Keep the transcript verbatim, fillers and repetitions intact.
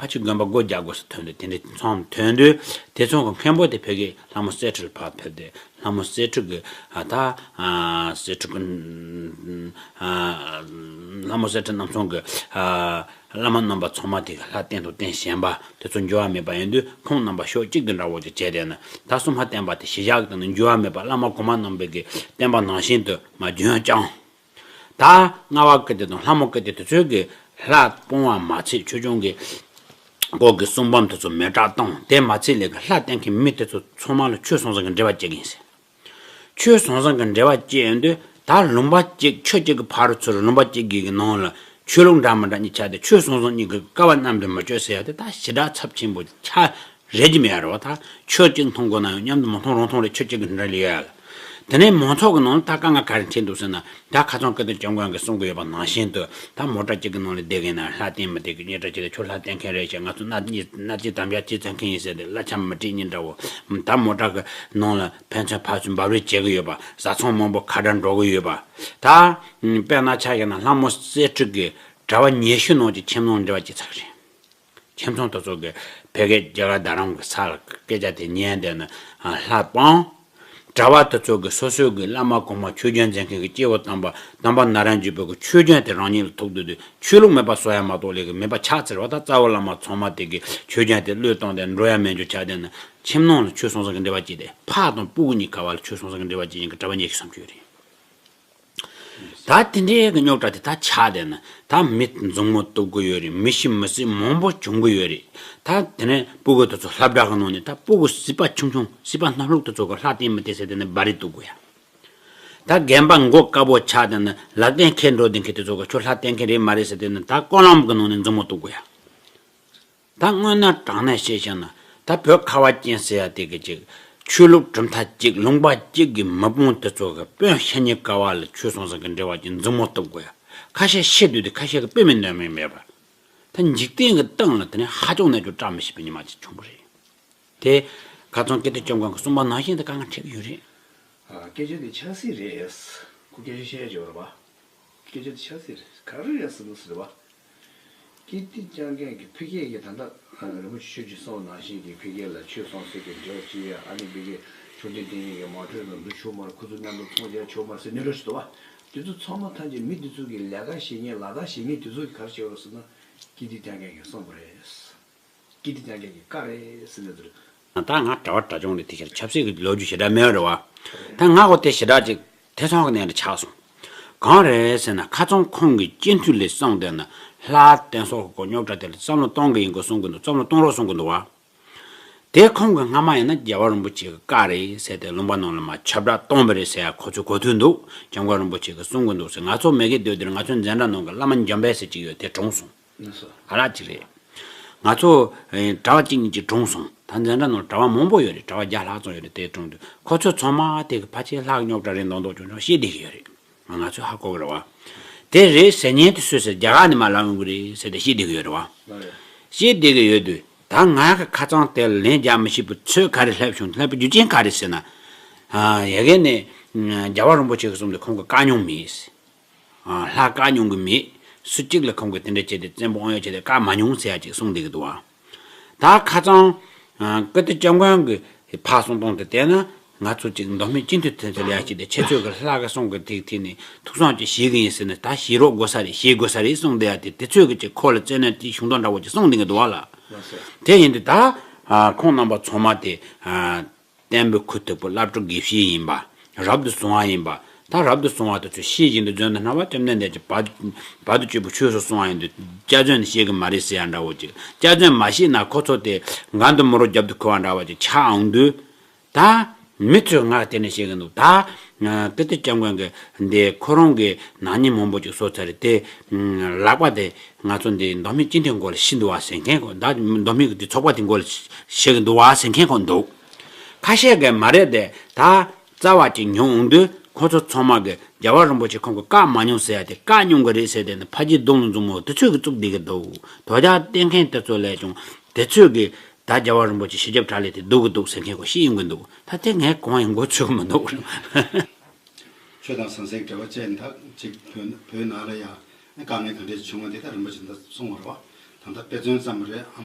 ཕལ་ཆེར་དགོན་པ་སྒོ་རྒྱག་དགོས་ས་ཐོན་དུས། དེ་འདྲའི་ཚོམ་ཐོན་དུས། དེ་ཚོ་གི་མཁན་པོ་དེ་ཕ་གི་ལྷ་མོ་གསེར་ཁྲིར་ཕར་ཕེབས་ཏེ། ལྷ་མོ་གསེར་ཁྲི་གི་ཨ་ད་ཨ་གསེར་ཁྲི་གི་ཨ་ལྷ་མོ་གསེར་ཁྲི་རྣམ་གསུམ་གི་ཨ་བླ་མ་རྣམ་པ་ཚང་མ་དེ་གི་ལྷ་རྟེན་དང་རྟེན་གཞན་པ་དེ་ཚོ་འགྱུར་བ་མེད་པ་ཡིན་དུས། ཁོང་རྣམ་པ་ཕྱོགས་གཅིག་ཏུ་འདྲ་བོ་ཅིག་བྱས་ཏེ་ནི། ད་སྲུང་མ་བསྟན་པ་དེ་གཞི་བཞག་གི་ནི་འགྱུར་བ་མེད་པ་བླ་མ་གོང་མ་རྣམ་པའི་གི་བསྟན་པ་ནང་བཞིན་དུ་མར་རྒྱུན་བསྐྱངས། ད་རྔ་བ་ཀིརྟི་དང་ལྷ་མོ་ཀིརྟི་དེ་ཚོའི་གི་ལྷ་སྤོང་བ་མ་ཚད། ཆོས་སྐྱོང་གི་སྐོར་གྱི་གསུང་འབུམ་དེ་ཚོ་མེ་སྲེག་བཏང་། དེ་མ་ཚད་ལས་ཀྱི་ལྷ་བསྟེན་མཁན་མི་དེ་ཚོ་ཚང་མ་ལ་ཆོས་ཟང་ཟིང་གི་འབྲེལ་བ་བཅད་ཀྱི་ཡིན་ཟེར། ཆོས་ཟང་ཟིང་གི་འབྲེལ་བ་བཅད་ཡོང་དུས། ད་ལུང་པ་གཅིག་ཆུ་གཅིག་གི་ཕ་རུ་ཚུར། ལུང་པ་གཅིག་གི་ནང་ལ་ཆོས་ལུགས་འདྲ་མི་འདྲ་གཉིས་ཆགས་ཏེ། ཆོས་ཟང་ཟིང་གཉིས་ཀྱི་ཀ་བ་མཉམ་དུ་མི་སྤྱོད་ཟེར་ཡ་དེ་ད་ཞེ་དྲག་ཚབས་ཆེན་པོ་ཆགས། རེད་ཀྱི་མེད་རེད་བ། ད་ཆོས་གཅིག་མཐོང་དགོས་ན་ཡང་མཉམ་དུ་མི་མཐོང་རུང་མཐོང་རེད། ཆོས་གཅིག་གི་འབྲེལ་ཡོད་ཡ་ལ། དེ་ནས་མང་ཚོགས་ཀྱི་ནང་ལ་ད་དཀའ་ངལ་ག་རེ་འཕྲད་འདུག་ཟེར་ན། ད་ཁ་སང་ཀིརྟི་སྐྱབས་མགོན་གྱིས་གསུང་གི་ཡོད་པ་ནང་བཞིན་དུ། ད་མོ་ཊ་གཅིག་གི་ནང་ལ་བསྡད་མཁན་ན་ལྷ་བསྟེན་མི་བསྟེན་གྱི་སྙན་གྲགས་བྱས་ཏེ། ཁྱོད་ལྷ་བསྟེན་མཁན་རེད་ཅེས། ང་ཚོ་མནའ་མནའ་བཅད་དམ་བཅའ་བྱེད་ཚར་མཁན་ཡིན་ཟེར་ཏེ་གླ་ཆ་མི་སྤྲད་མཁན་འདྲ་བོ། ད་མོ་ཊ་གི་ནང་ལ་ཕན་ཚུན་ཕར་ཚུར་འབབ་རེས་བྱེད་ཀྱི་ཡོད་པ། བཟའ་ཚང་མང་པོ་ཁ་བྲལ་འགྲོ་གི་ཡོད་པ། ད་དཔེར་ན་ཆ་བཞག་ན་ལྷ་མོ་གསེར་ཁྲི་གི་གྲྭ་པ་ཉི་ཤུ་ནང་གི་ཁྱིམ་ཚང་འབྲེལ་བ་བྱས་ཚར་གི་རེད། ཁྱིམ་ཚང་དེ་ཚོ་གི་ཕ་གི་རྒྱ་གར་རྡ་རམ་གྱི་ས་ལ་སྐད་ཆ་དེ་ཉན་བསྡད་ནས་ལྷ་སྤངས། གྲྭ་པ་དེ་ཚོ་གི་སོ་སོའི་གི་བླ་མ་གོང་མ་ཆོས་རྒྱལ་མཛད་མཁན་གྱི་སྐྱེས་བུ་དམ་པ་དམ་པ་ནཱ་རོ་པ་ཆོས་རྒྱལ་དེ་རང་ཉིད་ལ་ཐུག་བསྡད་དུས། ཆོས་ལུགས་མེད་པ་བཟོ་ཡ་མ་གཏོགས་ལས་ཀྱི་མེད་པ་ཆགས་ཚར་བ། ད་རྩ་བོ་བླ་མ་ཚང་མ་དེ་གི་ཆོས་རྒྱལ་དེ་བློས་བཏང་སྟེ་འགྲོ་ཡ་མེད་འགྱུར་ཆགས་བསྡད་ནས། ཁྱིམ་ནང་ལ་ཆོས་ཟང་ཟིང་གི་འབྲེལ་བ་བཅད་དེ། ཕ་དང་སྤུ་གུ་གཉིས་ཀ་བ་ལ་ཆོས་ཟང་ཟིང་གི་འབྲེལ་བ་བཅད་མཁན་གྱི་གྲྭ་པ་ཉི་ཤུ་ཙམ་ཅིག་ཡོད་རེད། ད་དེ་འདྲའི་གི་རྙོག་དྲ་དེ་ད་ཆགས་བསྡད་ན། ད་མི་མཛུབ་མོ་གཏུབ་གི་ཡོད་རེད། མི་ཤི་མི་གསོད་མང་པོ་བྱུང་གི་ཡོད་རེད། ད་དེ་ནས་སྤུ་གུ་དེ་ཚོ་སློབ་གྲྭ་གི་ནང་ནས། ད་སྤུ་གུ་སྲིད་པ་ཆུང་ཆུང་། སྲིད་པ་སྣ་ལྷུག་དེ་ཚོ་གི་ལྷ་བསྟེན་མི་བསྟེན་ཟེར་དེ་ནས་སྦ་རི་གཏུབ་དགོས་ཡ། ད་རྒན་པ་མགོ་དཀར་པོ་ཆགས་བསྡད་ན་ལག་རྟེན་འཁྱེར་འགྲོ་བསྡད་མཁན་དེ་ཚོ་གི་ཁྱོད་ལྷ་བསྟེན་མཁན་རེད་མ་རེད་ཟེར་དེ་ནས་ད་ཀོ་ལམ་གི་ནང་ནས་མཛུབ་མོ་གཏུབ་དགོས་ཡ། ད་དངོས་གནས་དྲང་གནས་བཤད་བཤད་ན། ད་བོད་ཁ་བ་ཅན་ཟེར་ཡ་དེ་གི་ཅིག་ཆོས་ལུགས་གྲུབ་མཐའ་གཅིག་ལུང་པ་གཅིག་གི་མི་དཔོན་དེ་ཚོ་གི་དཔོན་ཤ་ཉེ་ཀ་བ་ལ་ཆོས་ཟང་ཟིང་གི་འབྲེལ་བ་གྱི་མཛུབ་མོ་གཏུབ་དགོས་ཡ། ཁ་ཤས་ཤི་སྡོད་དུས་ཁ་ཤས་ཀྱི་དཔེ་མེད་འདོད་མེད་མེད་པ། ད་འཇིག་རྟེན་གྱི་སྟེང་ལ་དེ་ནས་ཧ་ཅང་ནས་ཀྱང་བཀྲ་མི་ཤིས་པའི་ཉི་མ་ཅིག་བྱུང་བ་རེད། དེ་ཁ་སང་ཀིརྟི་སྐྱབས་མགོན་གྱིས་གསུངས་པ་ནང་བཞིན་དུ་དཀའ་ངལ་འཕྲད་ཀྱི་ཡོད་རེད། ཨ། སྐད་ཆ་དེ་ཆབ་སྲིད་རེད། ཁོ་སྐད་ཆ་བཤད་ཡ་ཅིག་ཡོད་རེད་པ། སྐད་ཆ་དེ་ཆབ་སྲིད་རེད། ག་རེ་རེད་ཟེར་ན་ཟེར་བ། ཀིརྟི་སྐྱབས་མགོན་གྱི་ཕ་སྐད་ཀྱི་ད་ལྟ་རིན་པོ་ཆེ་ཆོས་ཀྱི་གསུང་ནང་བཞིན་གྱི་ཕ་སྐད་ལ་ཆོས་ཟང་ཟིང་གི་འབྲེལ་བ་ཅི་ཡོད། ཨ་ནི་ཕ་གི་ཆོས་ལྡན་བསྟེན་མཁན་གྱི་མ་གྲོས་ལ་འདུ་ཆོག་མ་རེད། ཁོ་ཚོ་མཉམ་དུ་ཚོང་རྒྱག་ཆོག་མ་རེད་ཟེར་ནི་རེད་ཟེར་བ། དེ་ཚོ་ཚང་མ་ཐམས་ཅད་མི་དེ་ཚོ་གི་ལས་ཀ་བྱེད་མཁན་ལག་བསྟར་བྱེད་མཁན་དེ་ཚོ་གིས་ག་རེ་བྱས་པ་རེད་ཟེར་ན། ཀིརྟི་སྐྱབས་མགོན་གྱིས་གསུངས་པ་རེད། ཀིརྟི་སྐྱབས་མགོན་གྱི་བཀའ་རེད་ཟེར་ནས་འདུག་ད་ང་གྲྭ་པ་གྲྭ་ཆུང་རེད། དེ་ཕྱིར་ཆབ་སྲིད་ཀྱི་ལོ་རྒྱུས་ཞེ་དྲག་མེད་རེད་བ། ད་ང་གོ་དེ་ཞེ་དྲག་ཅིག་ཐེ་ཚོམ་གྱི་གནས་ལ་ཆགས་སོང་། གང་རེད་ཟེར་ན། ཁ་སང་ཁོང་གིས་སྤྱི་འཐུས་ལ་གསུངས་བསྡད་ན། ལྷ་བསྟེན་སོགས་ཀྱི་སྐོར་རྙོག་དྲ་དེ་ལ་བསམ་བློ་གཏོང་གི་ཡིན་སྐོར་གསུང་གི་འདུག་བསམ་བློ་གཏོང་རོགས་གསུང་གི་འདུག་བ། དེ་ཁོང་གིས་སྔ་མ་ཡིན་ན་རྒྱལ་བ་རིན་པོ་ཆེ་གི་བཀའ་རེད་ཟེར་ཏེ་ལུང་པ་ནང་ལ་མར་ཁྱབ་བསྒྲགས་བཏང་བ་རེད་ཟེར་ཡ་ཁོ་ཚོས་གོ་ཐོས་འདུག་སྐྱབས་མགོན་རིན་པོ་ཆེ་གིས་གསུང་གི་འདུག་ཟེར། ང་ཚོ་མ་གི་སྡོད་དེར་ང་ཚོའི་འཛིན་གྲྭ་ནང་གི་བླ་མ་འཇམ་དཔལ་ཟེར་གཅིག་ཡོད། དེ་གྲོངས་སོང་། ཨ་ལ་གཅིག་རེད། ང་ཚོ་ཨེ་གྲྭ་པ་གཅིག་གཉིས་ཅིག་གྲོངས་སོང་། ད་འཛིན་གྲྭ་ནང་གྲྭ་པ་མང་པོ་ཡོད་རེད། གྲྭ་པ་བརྒྱ་ལྷག་ཙམ་ཡོད་རེད། དེ་གྲོངས་དུས་ཁོ་ཚོ་ཚང་མ་དེ་གི་ཕལ་ཆེར་ལྷ་གི་རྙོག་དྲ་རེད་མདོག་མདོག་ཅུང་ཅུང་བཤད་བསྡད་ཀྱི་ཡོད་རེད། ང་ཚོས་ཧ་གོ་གི་རེད་བ། དེ་རེད་ཟེར་མཁན་དེ་སུས་ཟེར། རྒྱ་གར་ནས་མར་ལབ་ཡོང་གི་རེད་ཟེར་ཏེ་བཤད་བསྡད་ཀྱི་ཡོད་རེད་བ། བཤད་བསྡད་ཀྱི་ཡོད་དུས། ད་ང་གི་ཁ་རྩང་དེ་ལ་ལན་རྒྱག་མི་ཤེས་པའི་ཚོད་ག་རེ་སླེབས་བྱུང་། སླེབས་པའི་རྒྱུ་རྐྱེན་ག་རེ་ཟེར་ན། ཨ། ཡ་གི་ནས་རྒྱལ་བ་རིན་པོ་ཆེ་གིས་གསུངས་དུས་ཁོང་གིས་བཀའ་མྱོང་མེད། ཨ། ལྷ་བཀའ་མྱོང་གི་མེད། སུ་གཅིག་ལ་ཁོང་གིས་དེ་འདྲ་བྱས་ཏེ་བཙན་པོ་དབང་ཡོད་བྱས་ཏེ་བཀའ་མ་མྱོང་ཟེར་ཡ་ཅིག་གསུངས་བསྡད་ཀྱི་འདུག་བ། ད་ཁ་རྩང་ཀིརྟི་སྐྱབས་མགོན་གྱི་ཕར་གསུང་སྟངས་དེ་བལྟས་ན། ང་ཚོ་ཅིག་མདོ་སྨད་སྤྱི་འཐུས་དེ་ཚོ་ལ་ཡ་བྱས་ཏེ་ཁྱེད་ཚོས་ཀྱི་ལྷ་གི་གསུང་གི་དེ་ཐད་ནས་ཐུགས་བསམ་ཅིག་བཞེས་གི་ཡིན་ཟེར་ནས། ད་བཞེས་རོགས་དགོས་ས་རེད། བཞེས་དགོས་ས་རེད་གསུངས་བསྡད་ཡ་དེ། དེ་ཚོས་ཀྱི་ཅིག་ཁོ་ལ་བཙན་གནོན་དེ་བྱུང་སྟངས་འདྲ་བོ་ཅིག་གསུངས་བསྡད་ཀྱི་འདུག་བ་ལ། དེ་ཡིན་དུས་ད་ཁོང་རྣམ་པ་ཚང་མ་དེ། བསྟན་པའི་ཁུ་ཐུག་པོ་བླ་སྤྲུལ་དགེ་བཤེས་ཡིན་པ། རབ་ཏུ་བྱུང་བ་ཡིན་པ། ད་རབ་ཏུ་བྱུང་བ་དེ་ཚོས་ཤེས་བཞིན་དུ་བརྗོད་འདི་སྣང་བ་བཅོམ་ལྡན་འདས་ཀྱིས་བར་བར་དུ་གཅོད་པའི་ཆོས་སུ་གསུངས་པ་ཡིན་དུས། སྐྱག་རྫུན་ནི་བཤད་གི་མ་རེད་ཟེར་ཡ་འདྲ་བོ་ཅིག་སྐྱག་རྫུན་མ་བཤད་ན་ཁོ་ཚོ་དེ་འགལ་འདུ་མི་རོ་རྒྱབ་ཏུ་འཁོར་བ་འདྲ་བོ་ཅིག་ཆགས་འོང་དུས། ད་མི་ཚོས་ང་དེ་ནས་བཤད་གི་འདུག་ད་ཀིརྟི་སྐྱབས་མགོན་གྱི་འདི་ཁོ་རང་གི་ནག་ཉེས་མང་པོ་ཅིག་བཟོ་ཚར་རེད་དེ། ལག་པ་དེ་ང་ཚོ་འདི་མདོ་སྨད་སྤྱི་འཐུས་མགོ་ལ་བཤིག་འདུག་བ་ཟེར་མཁན་ཁོ། ད་མདོ་སྨད་ཀྱི་དེ་ཚོགས་པ་དེ་མགོ་ལ་བཤིག་གི་འདུག་བ་ཟེར་མཁན་ཁོ་འདུག་ཁ་ཤས་ཀྱིས་མ་རེད་དེ། ད་རྩ་བ་ཅིག་ཉོ་འོང་དུས་ཁོ་ཚོ་ཚང་མ་གིས་རྒྱལ་བ་རིན་པོ་ཆེ་ཁོང་གི་བཀའ་མ་མྱོང་ཟེར་ཡ་དེ། བཀའ་མྱོང་གི་རེད་ཟེར་དེ་ནི་ཕ་གིའི་གདོང་ལ་མཛུབ་མོ་དེ་ཚོས་ཀྱིས་བཙུགས་བསྡད་ཀྱི་འདུག་དོལ་རྒྱལ་བསྟེན་མཁན་དེ་ཚོ་ལས་ཀྱང་དེ་ཚོས་ཀྱིས་ད་རྒྱལ་བ་རིན་པོ་ཆེ་ཕྱི་རྒྱལ་དྲག་ལས་དེ་སྡུག་གི་འདུག་ཟེར་མཁན་ཁོ་ཤེས་ཡོང་གི་འདུག་ད་དེ་ངས་གང་ཡང་མགོ་ཚོད་ཀྱི་མི་འདུག་ཆོས་དང་ཟང་ཟིང་འབྲེལ་བ་བཅད་འདུག་ཅིག་བོད་བོད་ནང་ལ་ཡང་དཀའ་ངལ་ག་འདྲས་བྱུང་བ་དེ་ད་རིན་པོ་ཆེ་འདི་གསུངས་པ་རེད་བ། ད་ལྟ་དཔེ་མཚོན་ཙམ་རེད།